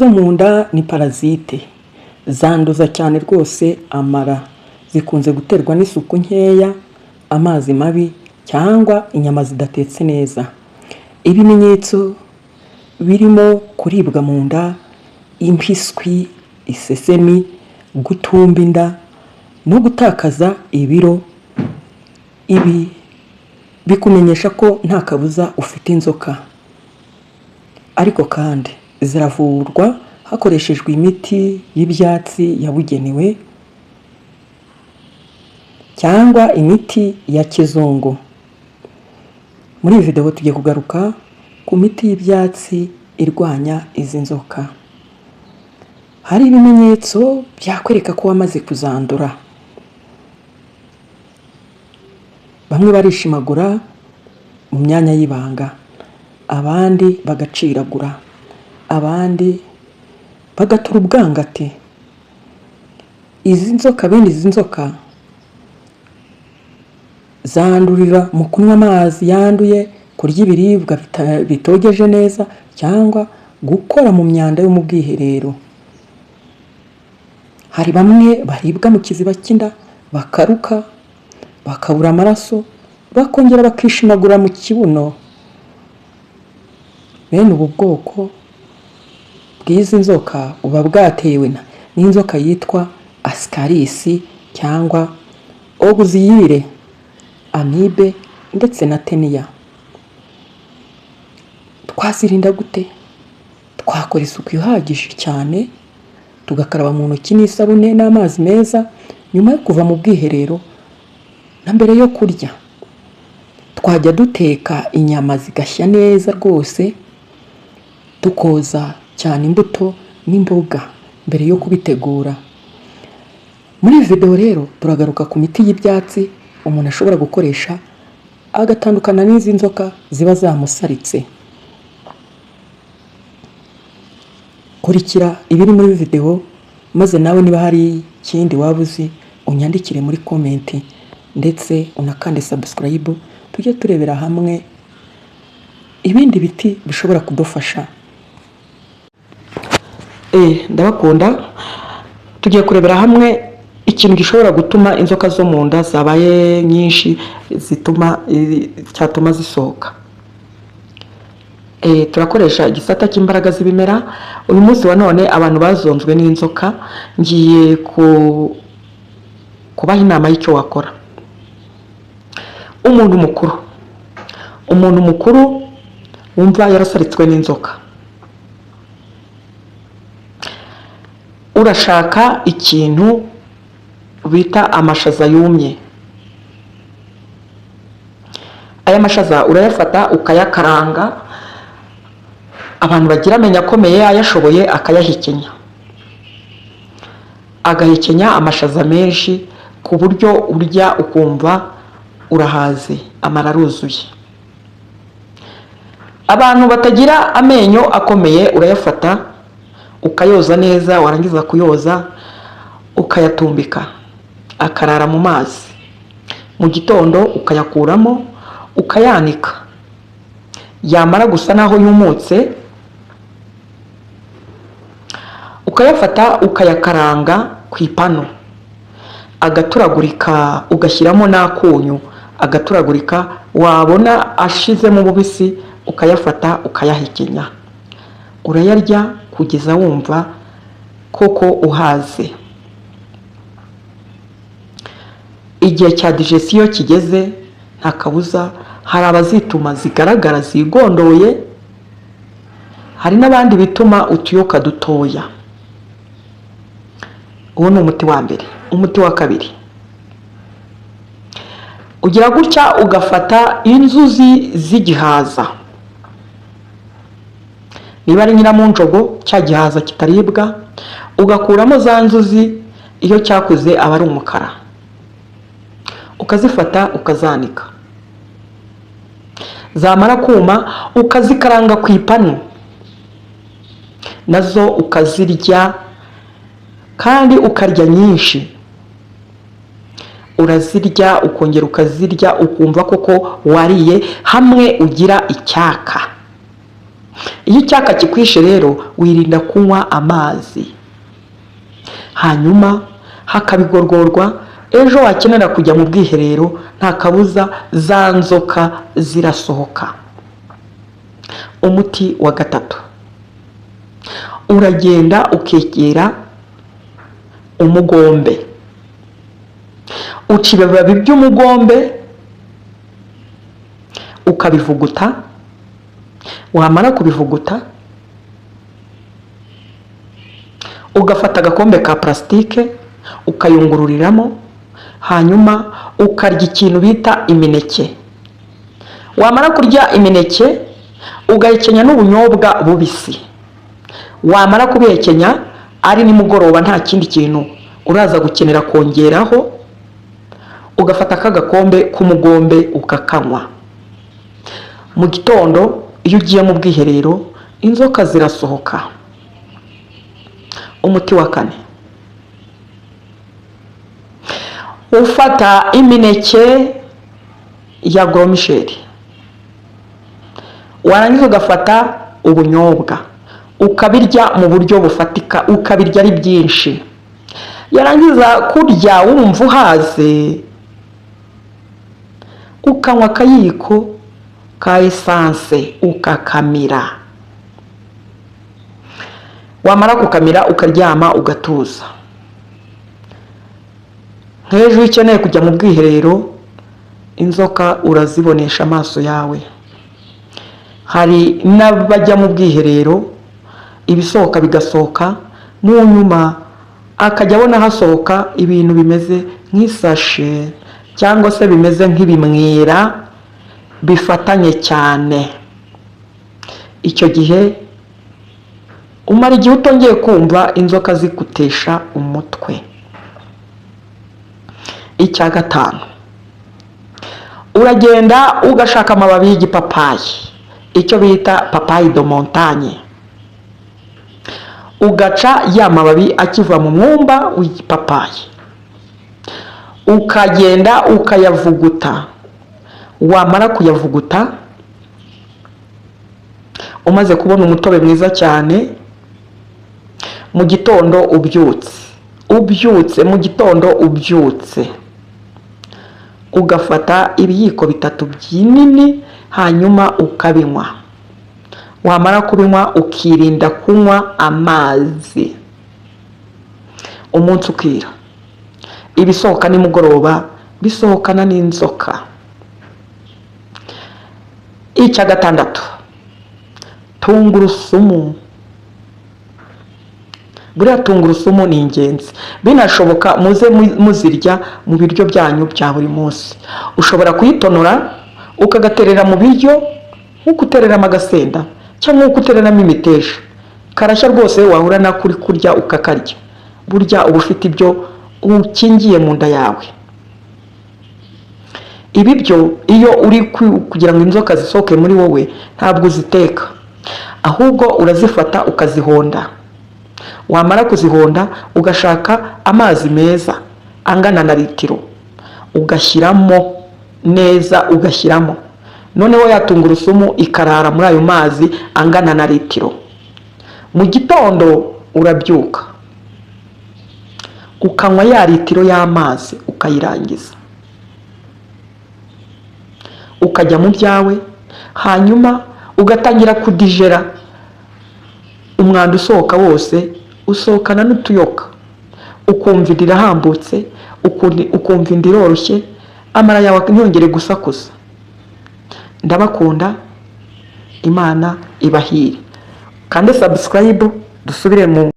zo mu nda ni parasite, zanduza cyane rwose amara, zikunze guterwa n'isuku nkeya, amazi mabi cyangwa inyama zidatetse neza. Ibimenyetso birimo kuribwa mu nda, impiswi, isesemi, gutumba inda no gutakaza ibiro. Ibi bikumenyesha ko nta kabuza ufite inzoka. Ariko kandi ziravurwa hakoreshejwe imiti y'ibyatsi yabugenewe cyangwa imiti ya kizungu. Muri iyi videwo tugiye kugaruka ku miti y'ibyatsi irwanya izi nzoka. Hari ibimenyetso byakwereka ko wamaze kuzandura. Bamwe barishimagura mu myanya y'ibanga, abandi bagaciragura, abandi bagatura ubwangati. Izi nzoka, bene izi nzoka zandurira mu kunywa amazi yanduye, kurya ibiribwa bitogeje neza cyangwa gukora mu myanda yo mu bwiherero. Hari bamwe baribwa mu kiziba cy'inda, bakaruka, bakabura amaraso, bakongera bakishimagura mu kibuno. Bene ubu bwoko bw'izi nzoka buba bwatewe n'inzoka yitwa asikarisi cyangwa oguziyire, amibe ndetse na teniya. Twazirinda gute? Twakora isuku ihagije cyane, tugakaraba mu ntoki n'isabune n'amazi meza nyuma yo kuva mu bwiherero na mbere yo kurya. Twajya duteka inyama zigashya neza rwose, tukoza cyane imbuto n'imboga mbere yo kubitegura. Muri iyi videwo rero turagaruka ku miti y'ibyatsi umuntu ashobora gukoresha agatandukana n'izi nzoka ziba zamusaritse. Kurikira ibiri muri videwo, maze nawe niba hari ikindi waba uzi unyandikire muri comment, ndetse unakande subscribe, tujye turebera hamwe ibindi biti bishobora kudufasha. Ndabakunda. Tugiye kurebera hamwe ikintu gishobora gutuma inzoka zo mu nda zabaye nyinshi, zituma cyatuma zisohoka. Turakoresha igisata cy'imbaraga z'ibimera. Uyu munsi wa none abantu bazonzwe n'inzoka ngiye kubaha inama y'icyo wakora. Umuntu mukuru wumva yarasaritswe n'inzoka, urashaka ikintu bita amashaza yumye. Aya mashaza urayafata ukayakaranga, abantu bagira amenyo akomeye ayashoboye akayahekenya, agahekenya amashaza menshi ku buryo urya ukumva urahaze, amara aruzuye. Abantu batagira amenyo akomeye urayafata ukayoza neza, warangiza kuyoza ukayatumbika akarara mu mazi, mu gitondo ukayakuramo ukayanika, yamara gusa naho yumutse ukayafata ukayakaranga ku ipanu agaturagurika, ugashyiramo n'akunyu agaturagurika, wabona ashizemo ububisi ukayafata ukayahekenya, urayarya kugeza wumva koko uhaze. Igihe cya digestion kigeze nta kabuza hari abazituma zigaragara zigondoye, hari n'abandi bituma utuyoka dutoya. Uwo ni umuti wa mbere. Umuti wa kabiri, ugira gutya ugafata inzuzi z'igihaza, niba ari nyiramunjogo cya gihaza kitaribwa, ugakuramo za nzuzi, iyo cyakuze aba ari umukara, ukazifata ukazanika, zamara kuma ukazikaranga ku ipanu, nazo ukazirya kandi ukarya nyinshi. Urazirya ukongera ukazirya ukumva koko wariye, hamwe ugira icyaka. Iyo icyaka kikwishe rero, wirinda kunywa amazi, hanyuma hakabigororwa. Ejo wakenera kujya mu bwiherero, nta kabuza za nzoka zirasohoka. Umuti wa gatatu, uragenda ukegera umugombe, uca ibibabi by'umugombe ukabivuguta. Wamara kubivuguta, ugafata agakombe ka purasitike ukayungururiramo, hanyuma ukarya ikintu bita imineke. Wamara kurya imineke, ugahekenya n'ubunyobwa bubisi. Wamara kubihekenya ari nimugoroba, nta kindi kintu uraza gukenera kongeraho, ugafata k'agakombe k'umugombe ukakanywa. Mu gitondo iyo ugiye mu bwiherero, inzoka zirasohoka. Umuti wa kane, ufata imineke ya goromisheri, warangiza ugafata ubunyobwa ukabirya mu buryo bufatika, ukabirya ari byinshi. Yarangiza kurya wumva uhaze, ukanywa akayiko ka esanse ukakamira. Wamara kukamira, ukaryama ugatuza. Nk'ejo iyo ukeneye kujya mu bwiherero, inzoka urazibonesha amaso yawe. Hari n'abajya mu bwiherero, ibisohoka bigasohoka mu nyuma, akajya abona hasohoka ibintu bimeze nk'isashe cyangwa se bimeze nk'ibimwira bifatanye cyane. Icyo gihe umara igihe utongeye kumva inzoka zigutesha umutwe. Icya gatanu, uragenda ugashaka amababi y'igipapayi, icyo bita papaye de montagne, ugaca ya mababi akiva mu mwumba w'igipapayi, ukagenda ukayavuguta. Wamara kuyavuguta, umaze kubona umutobe mwiza cyane, mu gitondo ubyutse mu gitondo ubyutse, ugafata ibiyiko bitatu binini, hanyuma ukabinywa. Wamara kubinywa, ukirinda kunywa amazi umunsi ukira. Ibisohoka nimugoroba bisohokana n'inzoka. Icya gatandatu, tungurusumu. Buriya tungurusumu ni ingenzi, binashoboka muze muzirya mu biryo byanyu bya buri munsi. Ushobora kuyitonora ukagaterera mu biryo nk'uko utereramo agasenda cyangwa nk'uko utereramo imiteja. Karashya rwose, wahura nako uri kurya ukakarya. Burya uba ufite ibyo ukingiye mu nda yawe. Ibi byo iyo uri kugira ngo inzoka zisohoke muri wowe, ntabwo uziteka, ahubwo urazifata ukazihonda. Wamara kuzihonda, ugashaka amazi meza angana na litiro, ugashyiramo neza, ugashyiramo noneho ya tungurusumu ikarara muri ayo mazi angana na litiro. Mu gitondo urabyuka ukanywa ya litiro y'amazi, ukayirangiza, ukajya mu byawe, hanyuma ugatangira kudigérer. Umwanda usohoka wose usohokana n'utuyoka, ukumva inda irahambutse, ukumva inda iroroshye, amara yawe ntiyongere gusakuza. Ndabakunda, Imana ibahire. Kandi subscribe, dusubire mu